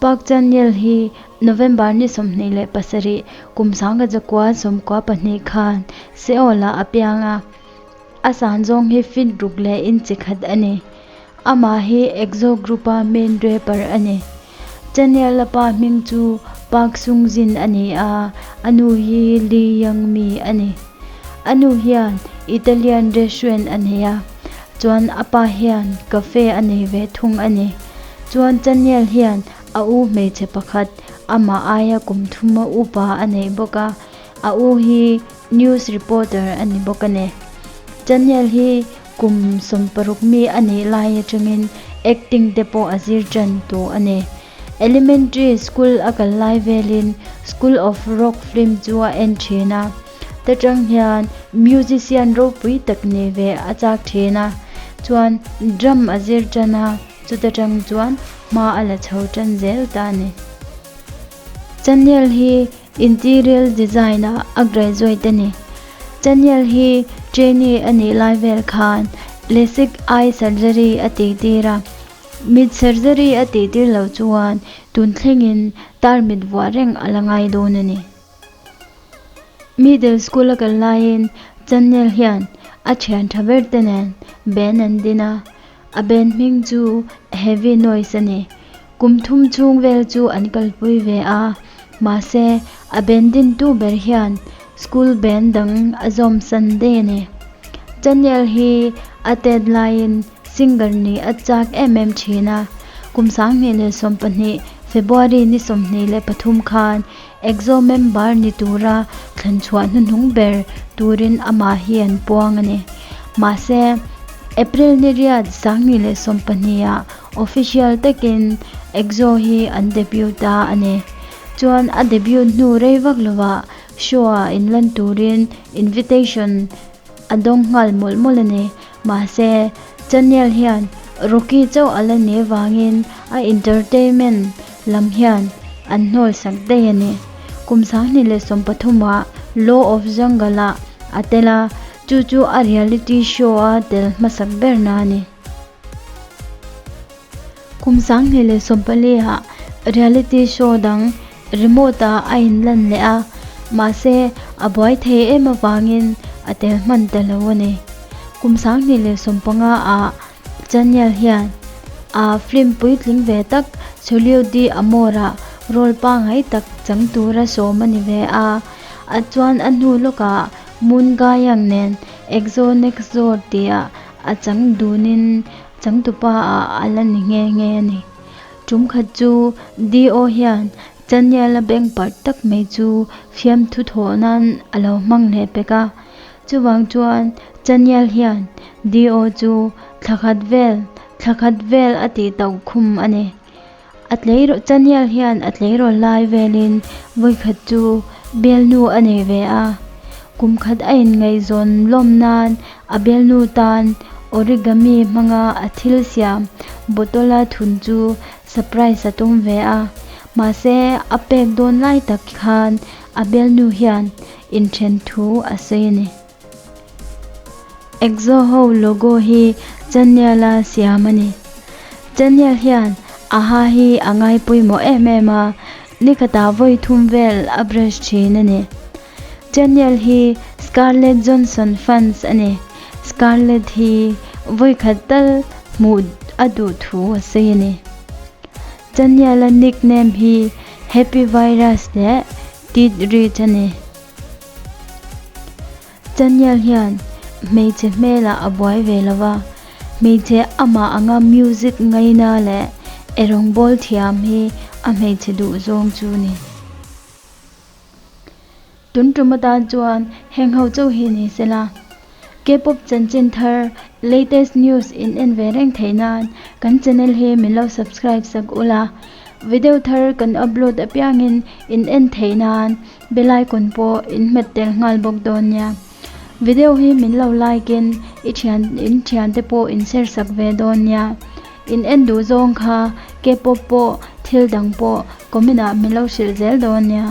Park Chan-yeol hi November ni 27 kum 1992 khan Seoul-ah a piang a, a san zawng hi feet ruk leh inch khat a ni. Amah hi EXO group-a main rapper a ni. Chanyeol-a pa hming chu Park Sung-jin a ni a, a nu hi Lee Young-mi a ni. A nu hian Italian restaurant a nei a, chuan a pa hian cafe a nei ve thung a ni. Chuan Chanyeol hian a u hmeichhe pakhat amah aia kum thuma upa a nei bawk a, a u hi news reporter a ni bawk a ni. Chanyeol hi Kum 60 mi a nih lai atangin acting te pawh a zir tan tawh a ni. Elementary school a kal lai velin School of Rock film chu a en thin a, ta tang hian musician ropui tak ni ve a chak thin a, chuan drum a zir tan a, chuta tang chuan hma a la chho tan zel ta a ni. Channel hi Interior Design ah a graduate a ni. Chaniel hi trainee a nih lai vel khan LASIK eye surgery a tih tir a, mit surgery a tih tir loh chuan tun thlengin tar mit vuah reng a la ngai dawn a ni. Middle school a kal laiin Chaniel hian a thian tha ber te nen band an din a, a band hming chu Heavy Noise a ni. Kum thum chhung vel chu an kalpui ve a, mahse a band dintu ber hian school band dang a zawm san daih a ni. Chaniel hi a tet laiin singer nih a chak em em thin a, kum 2012 February ni 23 khan EXO member ni tura thlan chhuah hnuhnung ber turin amah hi an puang a ni. Mahse April ni riat 2012 ah Official takin EXO hi an debut ta a ni. Chuan a debut hnu rei vak lovah show ah inlan turin invitation a dawng nghal mawlh mawlh a ni. Mahse, Chanel hian Rocky chauh a la ni vangin a entertainment lam hian an hnawl sak daih a ni. Kum 2013 ah Law of Jungle ah a tel a, chu chu a reality show a tel hmasak berna a ni. Kum 2014 ah reality show dang remote ah a inlan leh a, mahse a buai thei em avangin a tel hman ta lo a ni. Kum 2015 ah Chaniel hian a film puitling ve tak Solio di Amor ah role pangngai tak chang tura sawm a ni ve a, a chuan a hnu lawkah Moon Ga-young nen Exo Next Door tih ah A chang dunin changtupa ah a la ni nghe nghe a ni. Tum khat chu DO hian Chaniala bank parh tak mai chu fiamthu thawh nan a lo hmang leh pek a. Chuvang chuan Chanial hian DO chu thla khat vel thla khat vel a tih tauh khum a ni. A tleirawl Chanial hian a tleirawl lai velin vawikhat chu bialnu a nei ve a, kum khat a inngaihzawn lawm nan a bialnu tan origami hmanga a thil siam bottle a thun chu surprise a tum ve a, mahse a pek dawn lai tak khan a bialnu hian inthen thu a sawi a ni. Exo ho logo hi Chaniel a siam a ni. Chaniel hian a ha hi a ngai pawimawh em em a, nikhatah vawi thum vel a brush thin a ni. Chaniel hi Scarlett Johnson fans a ni. Scarlett hi vawi khat tal hmuh a duh thu a sawi a ni. Chaniel a nickname hi Happy Virus leh Teeth Rich a ni. Chaniel hian hmeichhe hmelah a buai ve lo va, hmeichhe amah anga music ngaina leh erawngbawl thiam hi a hmeichhe duh zawng chu ni. Tun tum atan chuan heng ho chauh hi ni sela, K-pop chanchin thar latest news in en ve reng theih nan kan channel hi min lo subscribe sak ula, video thar kan upload apiangin in en theih nan bell icon pawh in hmet tel nghal bawk dawn nia. Video hi min lo like in i thian in thian te pawh in share sak ve dawn nia. In en duh zawng kha K-pop pawh thil dang pawh comment ah min lo hrilh zel dawn nia.